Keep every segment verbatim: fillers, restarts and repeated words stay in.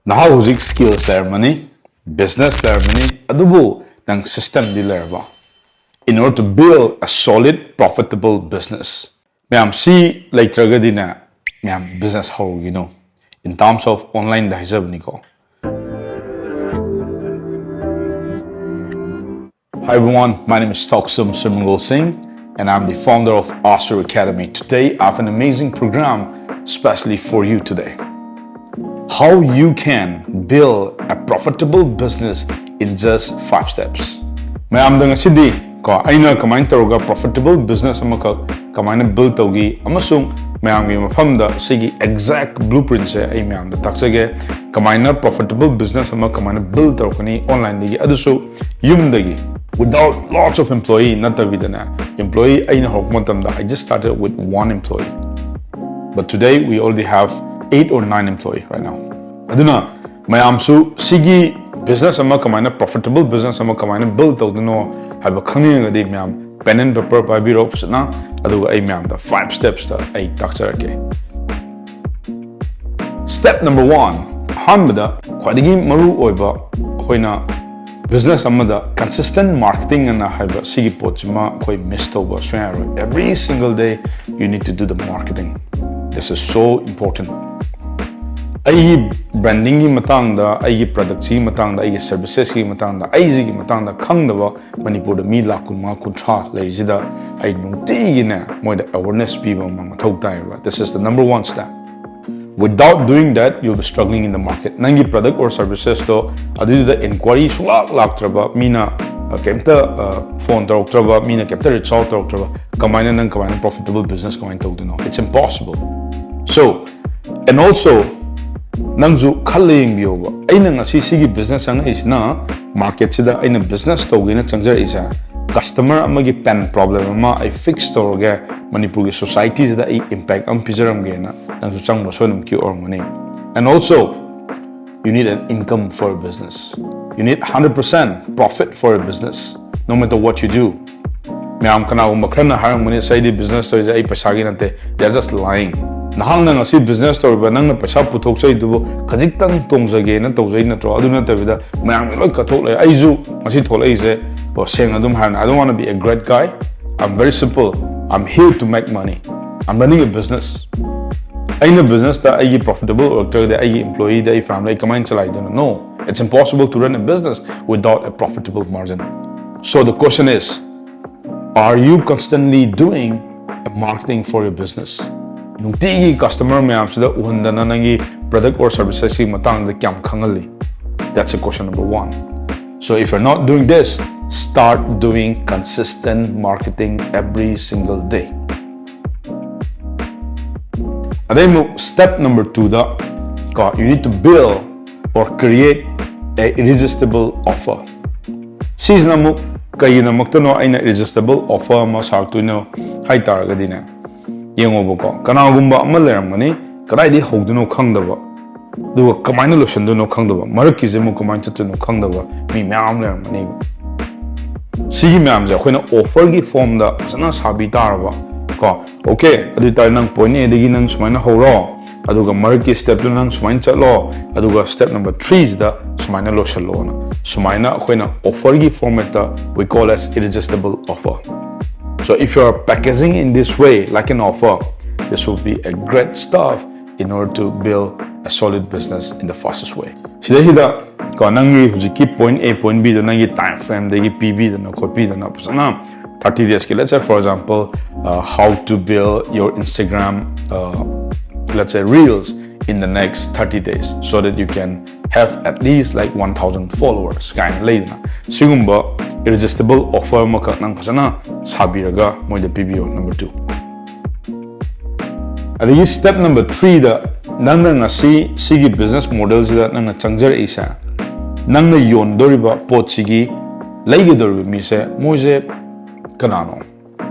ꯅꯍꯥ ꯍꯧꯖꯤꯛ skills ꯂꯩꯔꯝꯃꯅꯤ, business ꯂꯩꯔꯝꯃꯅꯤ, ꯑꯗꯨꯕꯨ ꯅꯪ systemꯗꯤ ꯂꯩꯔꯕ? In order to build a solid, profitable business, ꯃꯌꯥꯝ ꯁꯤ ꯂꯩꯇ꯭ꯔꯒꯗꯤꯅꯦ, ꯃꯌꯥꯝ business ꯍꯧꯔꯨꯒꯤꯅꯣ꯫ In terms of onlineꯗ ꯍꯥꯏꯖꯕꯅꯤꯀꯣ꯫ Hi everyone, my name is Toksum Sirmangol Singh, and I'm the founder of Asur Academy. Today, I have an amazing program especially for you today. How you can build a profitable business in just five steps. ꯃꯌꯥꯝꯗ ꯉꯁꯤꯗꯤ ꯀꯣ, ꯑꯩꯅ ꯀꯃꯥꯏꯅ ꯇꯧꯔꯒ profitable business ꯑꯃꯈꯛ ꯀꯃꯥꯏꯅ build ꯇꯧꯒꯤ ꯑꯃꯁꯨꯡ ꯃꯌꯥꯝꯒꯤ ꯃꯐꯝꯗ ꯁꯤꯒꯤ exact blueprintꯁꯦ ꯑꯩ ꯃꯌꯥꯝꯗ ꯇꯥꯛꯆꯒꯦ꯫ ꯀꯃꯥꯏꯅ profitable business ꯑꯃ ꯀꯃꯥꯏꯅ build ꯇꯧꯔꯛꯀꯅꯤ onlineꯗꯒꯤ, ꯑꯗꯨꯁꯨ ꯌꯨꯝꯗꯒꯤ, without lots of employee ꯅꯠꯇꯕꯤꯗꯅꯦ꯫ Employee ꯑꯩꯅ ꯍꯧꯔꯛꯄ ꯃꯇꯝꯗ, I just started with one employee, but today we already have eight or nine employee right now. ꯑꯗꯨꯅ ꯃꯌꯥꯝꯁꯨ ꯁꯤꯒꯤ business ꯑꯃ ꯀꯃꯥꯏꯅ, profitable business ꯑꯃ ꯀꯃꯥꯏꯅ build ꯇꯧꯗꯣꯏꯅꯣ ꯍꯥꯏꯕ ꯈꯪꯅꯤꯡꯉꯒꯗꯤ, ꯃꯌꯥꯝ pen and paper ꯄꯥꯏꯕꯤꯔꯣ ꯐꯖꯅ, ꯑꯗꯨꯒ ꯑꯩ ꯃꯌꯥꯝꯗ five stepsꯇ ꯑꯩ ꯇꯥꯛꯆꯔꯛꯀꯦ꯫ Step number one, ꯑꯍꯥꯟꯕꯗ ꯈ꯭ꯋꯥꯏꯗꯒꯤ ꯃꯔꯨ ꯑꯣꯏꯕ, ꯑꯩꯈꯣꯏꯅ business ꯑꯃꯗ consistent marketing ꯑꯅ ꯍꯥꯏꯕ ꯁꯤꯒꯤ ꯄꯣꯠꯁꯤꯃ ꯑꯩꯈꯣꯏ miss ꯇꯧꯕ ꯁꯨꯡꯌꯥ ꯌꯥꯔꯣꯏ꯫ Every single day you need to do the marketing. This is so important. ꯑꯩꯒꯤ brandingꯒꯤ ꯃꯇꯥꯡꯗ, ꯑꯩꯒꯤ productꯁꯤꯒꯤ ꯃꯇꯥꯡꯗ, ꯑꯩꯒꯤ servicesꯀꯤ ꯃꯇꯥꯡꯗ, ꯑꯩꯁꯤꯒꯤ ꯃꯇꯥꯡꯗ ꯈꯪꯗꯕ ꯃꯅꯤꯄꯨꯔꯗ ꯃꯤ ꯂꯥꯈ ꯀꯨꯟꯃꯉꯥ ꯀꯨꯟꯊ꯭ꯔꯥ ꯂꯩꯔꯤꯁꯤꯗ, ꯑꯩ ꯅꯨꯡꯇꯤꯒꯤꯅꯦ ꯃꯣꯏꯗ awareness ꯄꯤꯕ ꯑꯃ ꯃꯊꯧ ꯇꯥꯏꯌꯦꯕ꯫ This is the number one step. Without doing that, you'll be struggling in the market. ꯅꯪꯒꯤ product or servicesꯇꯣ ꯑꯗꯨꯏꯗꯨꯗ inquiry ꯁꯨꯡꯂꯥꯛ ꯂꯥꯛꯇ꯭ꯔꯕ, ꯃꯤꯅ, ꯑ, ꯀꯩꯝꯇ, ꯑ, phone ꯇꯧꯔꯛꯇ꯭ꯔꯕ, ꯃꯤꯅ ꯀꯩꯝꯇ reach out ꯇꯧꯔꯛꯇ꯭ꯔꯕ, ꯀꯃꯥꯏꯅ ꯅꯪ, ꯀꯃꯥꯏꯅ profitable business ꯀꯃꯥꯏꯅ ꯇꯧꯗꯣꯏꯅꯣ? It's impossible. So, and also, ꯅꯪꯁꯨ ꯈꯜꯂ ꯌꯦꯡꯕꯤꯌꯣꯕ, ꯑꯩꯅ ꯉꯁꯤ ꯁꯤꯒꯤ business ꯆꯪꯉꯛꯏꯁꯤꯅ, marketꯁꯤꯗ ꯑꯩꯅ business ꯇꯧꯒꯦꯅ ꯆꯪꯖꯔꯛꯏꯁꯦ, customer ꯑꯃꯒꯤ pain problem ꯑꯃ ꯑꯩ fix ꯇꯧꯔꯒꯦ, ꯃꯅꯤꯄꯨꯔꯒꯤ societyꯁꯤꯗ ꯑꯩ impact ꯑꯃ ꯄꯤꯖꯔꯝꯒꯦꯅ ꯅꯪꯁꯨ ꯆꯪꯕ ꯁꯣꯏꯗꯅꯃꯛꯀꯤ ꯑꯣꯏꯔꯝꯒꯅꯤ꯫ And also, you need an income for a business. You need hundred percent profit for a business, no matter what you do. ꯃꯌꯥꯝ, ꯀꯅꯥꯒꯨꯝꯕ ꯈꯔꯅ ꯍꯥꯏꯔꯝꯒꯅꯤ, "ꯑꯁ, ꯑꯩꯗꯤ business ꯇꯧꯔꯤꯁꯦ ꯑꯩ ꯄꯩꯁꯥꯒꯤ ꯅꯠꯇꯦ." They're just lying. ꯅꯍꯥꯛꯅ ꯉꯁꯤ business ꯇꯧꯔꯤꯕ, ꯅꯪꯅ ꯄꯩꯁꯥ ꯄꯨꯊꯣꯛꯆꯩꯗꯨꯕꯨ ꯈꯖꯤꯛꯇꯪ ꯇꯣꯡꯖꯒꯦꯅ ꯇꯧꯖꯩ ꯅꯠꯇ꯭ꯔꯣ? ꯑꯗꯨ ꯅꯠꯇꯕꯤꯗ ꯃꯌꯥꯝꯒꯤ ꯂꯣꯏ ꯀꯠꯊꯣꯛꯂꯦ꯫ ꯑꯩꯁꯨ ꯉꯁꯤ ꯊꯣꯛꯂꯛꯏꯁꯦ, ꯀꯣ, ꯁꯦꯡꯅ ꯑꯗꯨꯝ ꯍꯥꯏꯔꯕꯅꯦ, I don't want to be a great guy. I'm very simple. I'm here to make money. I'm running a business. ꯑꯩꯅ business ꯇ ꯑꯩꯒꯤ profitable ꯑꯣꯏꯔꯛꯇ꯭ꯔꯒꯗꯤ ꯑꯩꯒꯤ employee ꯗ, ꯑꯩ family ꯀꯃꯥꯏꯅ ꯆꯂꯥꯏꯗꯣꯏꯅꯣ? No, it's impossible to run a business without a profitable margin. So the question is, are you constantly doing a marketing for your business? ꯅꯨꯡꯇꯤꯒꯤ customer ꯃꯌꯥꯝꯁꯤꯗ ꯎꯍꯟꯗꯅ ꯅꯪꯒꯤ product or services ꯀꯤ ꯃꯇꯥꯡꯗ ꯀꯌꯥꯝ ꯈꯪꯍꯜꯂꯤ? That's a question number one. So if you're not doing this, start doing consistent marketing every single day. ꯑꯗꯩ ꯑꯃꯨꯛ step number two ꯗ, ꯀꯣ, you need to build or create a irresistible offer. ꯁꯤꯁꯤꯅ ꯑꯃꯨꯛ ꯀꯩꯒꯤꯗꯃꯛꯇꯅꯣ ꯑꯩꯅ irresistible offer ꯑꯃ ꯁꯥꯔꯛꯇꯣꯏꯅꯣ ꯍꯥꯏ ꯇꯥꯔꯒꯗꯤꯅꯦ, ꯌꯦꯡꯉꯣꯕꯀꯣ, ꯀꯅꯥꯒꯨꯝꯕ ꯑꯃ ꯂꯩꯔꯝꯒꯅꯤ, ꯀꯗꯥꯏꯗꯒꯤ ꯍꯧꯗꯣꯏꯅꯣ ꯈꯪꯗꯕ, ꯑꯗꯨꯒ ꯀꯃꯥꯏꯅ ꯂꯣꯏꯁꯤꯟꯗꯣꯏꯅꯣ ꯈꯪꯗꯕ, ꯃꯔꯛꯀꯤꯁꯦ ꯑꯃꯨꯛ ꯀꯃꯥꯏꯅ ꯆꯠꯇꯣꯏꯅꯣ ꯈꯪꯗꯕ ꯃꯤ ꯃꯌꯥꯝ ꯑꯃ ꯂꯩꯔꯝꯒꯅꯤꯕ꯫ ꯁꯤꯒꯤ ꯃꯌꯥꯝꯁꯦ ꯑꯩꯈꯣꯏꯅ offer ꯒꯤ form ꯗ ꯐꯖꯅ ꯁꯥꯕꯤ ꯇꯥꯔꯕ, ꯀꯣ, okay, ꯑꯗꯨ ꯑꯣꯏꯇꯥꯔꯗꯤ ꯅꯪ point A ꯗꯒꯤ ꯅꯪ ꯁꯨꯃꯥꯏꯅ ꯍꯧꯔꯣ, ꯑꯗꯨꯒ ꯃꯔꯛꯀꯤ step ꯇꯨ ꯅꯪ ꯁꯨꯃꯥꯏꯅ ꯆꯠꯂꯣ, ꯑꯗꯨꯒ step number three ꯁꯤꯗ ꯁꯨꯃꯥꯏꯅ ꯂꯣꯏꯁꯤꯜꯂꯣꯅ, ꯁꯨꯃꯥꯏꯅ ꯑꯩꯈꯣꯏꯅ offer ꯒꯤ format ꯇ we call as irresistible offer. So if you are packaging in this way, like an offer, this will be a great stuff in order to build a solid business in the fastest way. ꯁꯤꯗꯩꯁꯤꯗ, ꯀꯣ, ꯅꯪꯒꯤ ꯍꯧꯖꯤꯛꯀꯤ point A, point B ꯗꯣ ꯅꯪꯒꯤ time frame ꯗꯒꯤ ꯄꯤꯕꯤꯗꯅ ꯈꯣꯠꯄꯤꯗꯅ ꯐꯖꯅ thirty days ꯀꯤ, let's say, for example, uh, how to build your Instagram, uh, let's say, reels in the next thirty days so that you can have at least, like, one thousand followers ꯀꯥꯏꯅ ꯂꯩꯗꯅ, ꯁꯤꯒꯨꯝꯕ irresistible offer ꯑꯃꯈꯛ ꯅꯪ ꯐꯖꯅ ꯁꯥꯕꯤꯔꯒ ꯃꯣꯏꯗ ꯄꯤꯕꯤꯌꯣ, number two. ꯑꯗꯒꯤ step number three ꯗ ꯅꯪꯅ ꯉꯁꯤ ꯁꯤꯒꯤ business model ꯁꯤꯗ ꯅꯪꯅ ꯆꯪꯖꯔꯛꯏꯁꯦ, ꯅꯪꯅ ꯌꯣꯟꯗꯧꯔꯤꯕ ꯄꯣꯠꯁꯤꯒꯤ ꯂꯩꯒꯗꯧꯔꯤꯕ ꯃꯤꯁꯦ, ꯃꯣꯏꯁꯦ ꯀꯅꯥꯅꯣ?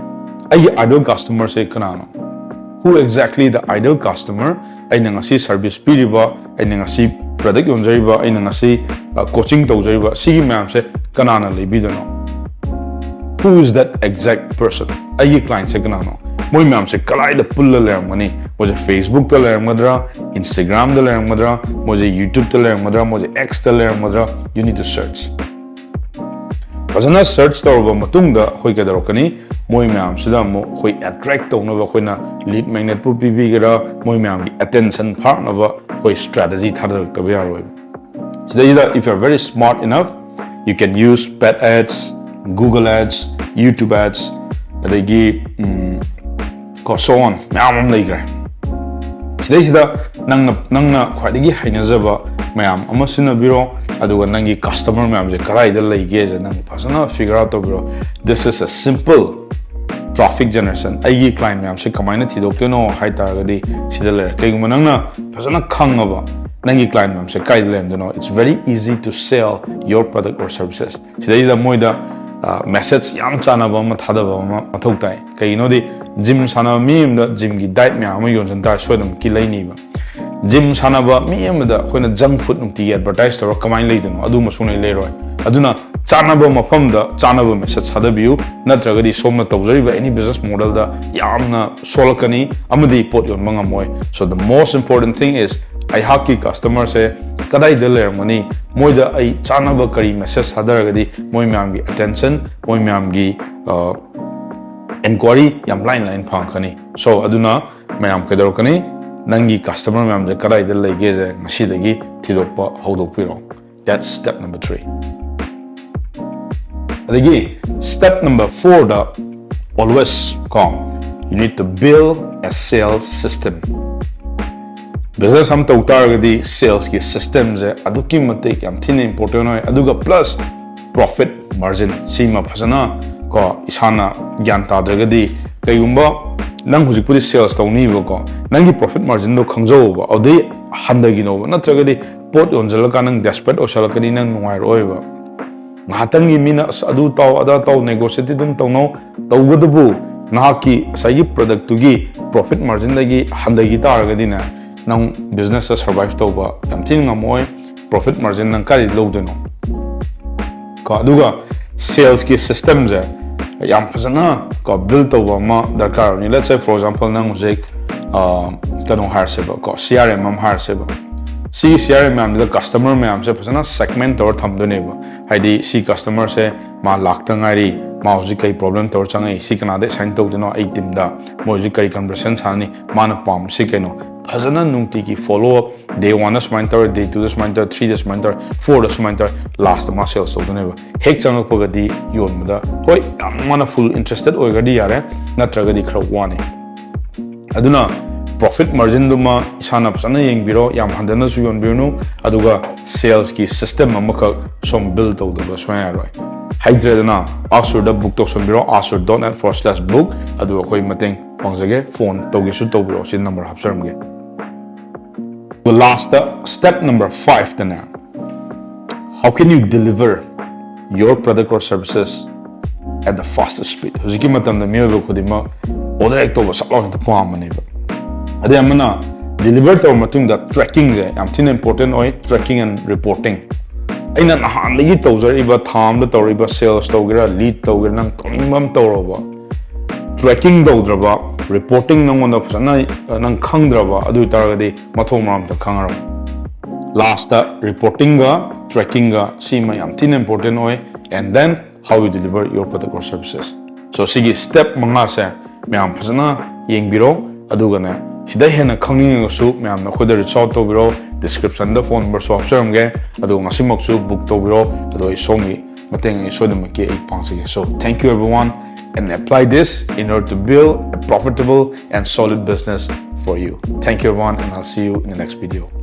ꯑꯩꯒꯤ ideal customer ꯁꯦ ꯀꯅꯥꯅꯣ? Who exactly the ideal customer? ꯑꯩꯅ ꯉꯁꯤ service ꯄꯤꯔꯤꯕ, ꯑꯩꯅ ꯉꯁꯤ product ꯌꯣꯟꯖꯔꯤꯕ, ꯑꯩꯅ ꯉꯁꯤ, ꯑ, coaching ꯇꯧꯖꯔꯤꯕ, ꯁꯤꯒꯤ ꯃꯌꯥꯝꯁꯦ ꯀꯅꯥꯅ ꯂꯩꯕꯤꯗꯣꯏꯅꯣ? Who is that exact person? ꯑꯩꯒꯤ client ꯁꯦ ꯀꯅꯥꯅꯣ? ꯃꯣꯏ ꯃꯌꯥꯝꯁꯦ ꯀꯗꯥꯏꯗ ꯄꯨꯜꯂ ꯂꯩꯔꯝꯒꯅꯤ? ꯃꯣꯏꯁꯦ Facebook ꯇ ꯂꯩꯔꯝꯒꯗ꯭ꯔꯥ, Instagram ꯗ ꯂꯩꯔꯝꯒꯗ꯭ꯔꯥ, ꯃꯣꯏꯁꯦ YouTube ꯇ ꯂꯩꯔꯝꯒꯗ꯭ꯔꯥ, ꯃꯣꯏꯁꯦ X ꯇ ꯂꯩꯔꯝꯒꯗ꯭ꯔꯥ? You need to search. ꯐꯖꯅ search ꯇꯧꯔꯕ ꯃꯇꯨꯡꯗ ꯑꯩꯈꯣꯏ ꯀꯩꯗꯧꯔꯛꯀꯅꯤ? ꯃꯣꯏ ꯃꯌꯥꯝꯁꯤꯗ ꯑꯃꯨꯛ ꯑꯩꯈꯣꯏ attract ꯇꯧꯅꯕ ꯑꯩꯈꯣꯏꯅ lead magnet ꯄꯨ ꯄꯤꯕꯤꯒꯦꯔꯥ, ꯃꯣꯏ ꯃꯌꯥꯝꯒꯤ attention ꯐꯥꯛꯅꯕ ꯑꯩꯈꯣꯏ strategy ꯊꯥꯗꯔꯛꯇꯕ ꯌꯥꯔꯣꯏꯕ꯫ ꯁꯤꯗꯩꯁꯤꯗ, if you are very smart enough, you can use paid ads, Google ads, YouTube ads, ꯑꯗꯒꯤ ꯎꯝ, ꯀꯣ, so on ꯃꯌꯥꯝ ꯑꯃ ꯂꯩꯈ꯭ꯔꯦ꯫ ꯁꯤꯗꯩꯁꯤꯗ ꯅꯪꯅ, ꯅꯪꯅ ꯈ꯭ꯋꯥꯏꯗꯒꯤ ꯍꯩꯅꯖꯕ ꯃꯌꯥꯝ ꯑꯃ ꯁꯤꯖꯤꯟꯅꯕꯤꯔꯣ, ꯑꯗꯨꯒ ꯅꯪꯒꯤ customer ꯃꯌꯥꯝꯁꯦ ꯀꯗꯥꯏꯗ ꯂꯩꯒꯦꯁꯦ ꯅꯪ ꯐꯖꯅ figure out ꯇꯧꯕꯤꯔꯣ꯫ This is a simple traffic generation. ꯑꯩꯒꯤ client ꯃꯌꯥꯝꯁꯦ ꯀꯃꯥꯏꯅ ꯊꯤꯗꯣꯛꯇꯣꯏꯅꯣ ꯍꯥꯏ ꯇꯥꯔꯒꯗꯤ, ꯁꯤꯗ ꯂꯩꯔꯦ꯫ ꯀꯩꯒꯨꯝꯕ ꯅꯪꯅ ꯐꯖꯅ ꯈꯪꯉꯕ ꯅꯪꯒꯤ client ꯃꯌꯥꯝꯁꯦ ꯀꯥꯏꯗ ꯂꯩꯔꯝꯗꯣꯏꯅꯣ, it's very easy to sell your product or services. ꯁꯤꯗꯩꯁꯤꯗ ꯃꯣꯏꯗ message ꯌꯥꯝ ꯆꯥꯟꯅꯕ ꯑꯃ ꯊꯥꯗꯕ ꯑꯃ ꯃꯊꯧ ꯇꯥꯏ꯫ ꯀꯩꯒꯤꯅꯣꯗꯤ, gym ꯁꯥꯟꯅꯕ ꯃꯤ ꯑꯃꯗ gymꯒꯤ diet ꯃꯌꯥꯝ ꯑꯃ ꯌꯣꯟꯁꯤꯟ ꯇꯥꯔꯦ, ꯁꯣꯏꯗꯅꯃꯛꯀꯤ ꯂꯩꯅꯤꯕ꯫ Gym ꯁꯥꯟꯅꯕ ꯃꯤ ꯑꯃꯗ ꯑꯩꯈꯣꯏꯅ junk food ꯅꯨꯡꯇꯤꯒꯤ advertise ꯇꯧꯔꯒ ꯀꯃꯥꯏꯅ ꯂꯩꯗꯣꯏꯅꯣ? ꯑꯗꯨꯃꯁꯨ ꯂꯩ, ꯂꯩꯔꯣꯏ꯫ ꯑꯗꯨꯅ ꯆꯥꯟꯅꯕ ꯃꯐꯝꯗ ꯆꯥꯟꯅꯕ message ꯊꯥꯗꯕꯤꯌꯨ, ꯅꯠꯇ꯭ꯔꯒꯗꯤ ꯁꯣꯝꯅ ꯇꯧꯖꯔꯤꯕ any business modelꯗ ꯌꯥꯝꯅ ꯁꯣꯛꯂꯛꯀꯅꯤ ꯑꯃꯗꯤ ꯄꯣꯠ ꯌꯣꯟꯕ ꯉꯝꯃꯣꯏ꯫ So the most important thing is, ꯑꯩꯍꯥꯛꯀꯤ customerꯁꯦ ꯀꯗꯥꯏꯗ ꯂꯩꯔꯝꯒꯅꯤ, ꯃꯣꯏꯗ ꯑꯩ ꯆꯥꯟꯅꯕ ꯀꯔꯤ message ꯊꯥꯗꯔꯒꯗꯤ ꯃꯣꯏ ꯃꯌꯥꯝꯒꯤ attention, ꯃꯣꯏ ꯃꯌꯥꯝꯒꯤ inquiry ꯌꯥꯝ ꯂꯥꯏꯅ ꯂꯥꯏꯅ ꯐꯪꯉꯛꯀꯅꯤ꯫ So ꯑꯗꯨꯅ ꯃꯌꯥꯝ ꯀꯩꯗꯧꯔꯛꯀꯅꯤ? ꯅꯪꯒꯤ customer ꯃꯌꯥꯝꯁꯦ ꯀꯗꯥꯏꯗ ꯂꯩꯒꯦꯁꯦ ꯉꯁꯤꯗꯒꯤ ꯊꯤꯗꯣꯛꯄ ꯍꯧꯗꯣꯛꯄꯤꯔꯣ꯫ That's step number three. ꯑꯗꯒꯤ step number fourꯗ always ꯀꯣ, you need to build a sales system. Business ꯑꯃ ꯇꯧ ꯇꯥꯔꯒꯗꯤ salesꯀꯤ systemꯁꯦ ꯑꯗꯨꯛꯀꯤ ꯃꯇꯤꯛ ꯌꯥꯝ ꯊꯤꯅ important ꯑꯣꯏ꯫ ꯑꯗꯨꯒ plus profit margin ꯁꯤꯃ ꯐꯖꯅ ꯀꯣ, ꯏꯁꯥꯅ ꯒ꯭ꯌꯥꯟ ꯇꯥꯗ꯭ꯔꯒꯗꯤ, ꯀꯩꯒꯨꯝꯕ ꯅꯪ ꯍꯧꯖꯤꯛꯄꯨꯗꯤ sales ꯇꯧꯅꯤꯕꯀꯣ, ꯅꯪꯒꯤ profit marginꯗꯣ ꯈꯪꯖꯧꯕ, ꯑꯗꯨꯗꯩ ꯍꯟꯊꯈꯤꯅꯣꯕ, ꯅꯠꯇ꯭ꯔꯒꯗꯤ ꯄꯣꯠ ꯌꯣꯟꯁꯤꯜꯂꯀꯥꯟꯗ ꯅꯪ desperate ꯑꯣꯏꯁꯜꯂꯛꯀꯅꯤ, ꯅꯪ ꯅꯨꯡꯉꯥꯏꯔꯛꯑꯣꯏꯕ꯫ ꯉꯥꯏꯍꯥꯛꯇꯪꯒꯤ ꯃꯤꯅ "ꯑꯁ, ꯑꯗꯨ ꯇꯧ, ꯑꯗꯥ ꯇꯧ", negotiate ꯑꯗꯨꯝ ꯇꯧꯅꯧ, ꯇꯧꯕꯇꯕꯨ ꯅꯍꯥꯛꯀꯤ ꯉꯁꯥꯏꯒꯤ productꯇꯨꯒꯤ profit marginꯗꯒꯤ ꯍꯟꯊꯈꯤ ꯇꯥꯔꯒꯗꯤꯅꯦ, ꯅꯪ businessꯇ survive ꯇꯧꯕ ꯌꯥꯝ ꯊꯤꯅ ꯉꯝꯃꯣꯏ꯫ Profit margin ꯅꯪ ꯀꯥꯏꯗꯒꯤ ꯂꯧꯗꯣꯏꯅꯣ? ꯀꯣ, ꯑꯗꯨꯒ salesꯀꯤ systemꯁꯦ ꯌꯥꯝ ꯐꯖꯅ ꯀꯣ build ꯇꯧꯕ ꯑꯃ ꯗꯔꯀꯥꯔ ꯑꯣꯏꯅꯤ꯫ Let's say for example ꯅꯪ ꯍꯧꯖꯤꯛ ꯑ, ꯀꯩꯅꯣ ꯍꯥꯏꯔꯁꯦꯕ ꯀꯣ, C R M ꯑꯃ ꯍꯥꯏꯔꯁꯦꯕ꯫ ꯁꯤꯒꯤ C R M ꯃꯌꯥꯝꯁꯤꯗ customer ꯃꯌꯥꯝꯁꯦ ꯐꯖꯅ segment ꯇꯧꯔ ꯊꯝꯗꯣꯏꯅꯦꯕ꯫ ꯍꯥꯏꯗꯤ ꯁꯤ customerꯁꯦ ꯃꯥ ꯂꯥꯛꯇ ꯉꯥꯏꯔꯤ, ꯃꯥ ꯍꯧꯖꯤꯛ ꯀꯩ problem ꯇꯧꯔ ꯆꯪꯉꯛꯏ, ꯁꯤ ꯀꯅꯥꯗ assign ꯇꯧꯗꯣꯏꯅꯣ ꯑꯩ teamꯗ, ꯃꯣꯏ ꯍꯧꯖꯤꯛ ꯀꯔꯤ conversation ꯁꯥꯟꯅꯅꯤ, ꯃꯥꯅ ꯄꯥꯝꯕꯁꯤ ꯀꯩꯅꯣ, ꯐꯖꯅ ꯅꯨꯡꯇꯤꯒꯤ follow up, day oneꯗ ꯁꯨꯃꯥꯏꯅ ꯇꯧꯔꯦ, day twoꯗ ꯁꯨꯃꯥꯏꯅ ꯇꯧꯔꯦ, threeꯗ ꯁꯨꯃꯥꯏꯅ ꯇꯧꯔꯦ, fourꯗ ꯁꯨꯃꯥꯏꯅ ꯇꯧꯔꯦ, lastꯇ ꯃꯥ sales ꯇꯧꯗꯣꯏꯅꯦꯕ꯫ ꯍꯦꯛ ꯆꯪꯉꯛꯄꯒꯗꯤ ꯌꯣꯟꯕꯗ ꯍꯣꯏ ꯌꯥꯝ ꯃꯥꯅ full interested ꯑꯣꯏꯔꯒꯗꯤ ꯌꯥꯔꯦ, ꯅꯠꯇ꯭ꯔꯒꯗꯤ ꯈꯔ ꯋꯥꯅꯤ꯫ ꯑꯗꯨꯅ profit marginꯗꯨꯃ ꯏꯁꯥꯅ ꯐꯖꯅ ꯌꯦꯡꯕꯤꯔꯣ, ꯌꯥꯝ ꯍꯟꯊꯅꯁꯨ ꯌꯣꯟꯕꯤꯔꯨꯅꯨ, ꯑꯗꯨꯒ salesꯀꯤ system ꯑꯃꯈꯛ ꯁꯣꯝ build ꯇꯧꯗꯕ ꯁꯨꯡꯌꯥ ꯌꯥꯔꯣꯏ꯫ ꯍꯩꯇ꯭ꯔꯦꯗꯅ Assureꯗ book ꯇꯧꯁꯟꯕꯤꯔꯣ, assure dot net forward slash book, ꯑꯗꯨꯒ ꯑꯩꯈꯣꯏ ꯃꯇꯦꯡ ꯄꯥꯡꯖꯒꯦ, phone ꯇꯧꯒꯦꯁꯨ ꯇꯧꯕꯤꯔꯛꯑꯣ ꯁꯤ number ꯍꯥꯞꯆꯔꯝꯒꯦ꯫ Lastꯇ step number fiveꯇꯅꯦ, how can you deliver your product or services at the fastest speed? ꯍꯧꯖꯤꯛꯀꯤ ꯃꯇꯝꯗ ꯃꯤꯑꯣꯏꯕ ꯈꯨꯗꯤꯡꯃꯛ order ꯍꯦꯛ ꯇꯧꯕ ꯁꯠ ꯂꯥꯎ ꯍꯦꯛꯇ ꯄꯥꯝꯕꯅꯦꯕ꯫ ꯑꯗꯩ ꯑꯃꯅ deliver ꯇꯧꯔ ꯃꯇꯨꯡꯗ trackingꯁꯦ ꯌꯥꯝ ꯊꯤꯅ important ꯑꯣꯏ, tracking and reporting꯫ ꯑꯩꯅ ꯅꯍꯥꯟꯗꯒꯤ ꯇꯧꯖꯔꯛꯏꯕ, ꯊꯥ ꯑꯃꯗ ꯇꯧꯔꯛꯏꯕ sales ꯇꯧꯒꯦꯔꯥ, lead ꯇꯧꯒꯦꯔꯥ, ꯅꯪ ꯇꯧꯅꯤꯡꯕ ꯑꯃ ꯇꯧꯔꯣꯕ, tracking ꯇꯧꯗ꯭ꯔꯕ, reporting ꯅꯪꯉꯣꯟꯗ ꯐꯖꯅ ꯅꯪ ꯈꯪꯗ꯭ꯔꯕ, ꯑꯗꯨ ꯑꯣꯏꯇꯥꯔꯒꯗꯤ ꯃꯊꯣꯡ ꯃꯔꯝ ꯑꯝꯇ ꯈꯪꯉꯔꯣꯏ꯫ Lastꯇ reportingꯒ trackingꯒ ꯁꯤꯃ ꯌꯥꯝ ꯊꯤꯅ important ꯑꯣꯏ, and then how you deliver your product or services꯫ So ꯁꯤꯒꯤ step ꯃꯉꯥꯁꯦ ꯃꯌꯥꯝ ꯐꯖꯅ ꯌꯦꯡꯕꯤꯔꯣ, ꯑꯗꯨꯒꯅꯦ ꯁꯤꯗ ꯍꯦꯟꯅ ꯈꯪꯅꯤꯡꯉꯒꯁꯨ ꯃꯌꯥꯝꯅ ꯑꯩꯈꯣꯏꯗ reach out ꯇꯧꯕꯤꯔꯣ, descriptionꯗ phone numberꯁꯨ ꯍꯥꯞꯆꯔꯝꯒꯦ꯫ ꯑꯗꯨꯒ ꯉꯁꯤꯃꯛꯁꯨ book ꯇꯧꯕꯤꯔꯣ, ꯑꯗꯣ ꯑꯩ ꯁꯣꯝꯒꯤ ꯃꯇꯦꯡ ꯑꯩ ꯁꯣꯏꯗꯅꯃꯛꯀꯤ ꯑꯩ ꯄꯥꯡꯖꯒꯦ꯫ So thank you everyone and apply this in order to build a profitable and solid business for you. Thank you everyone and I'll see you in the next video.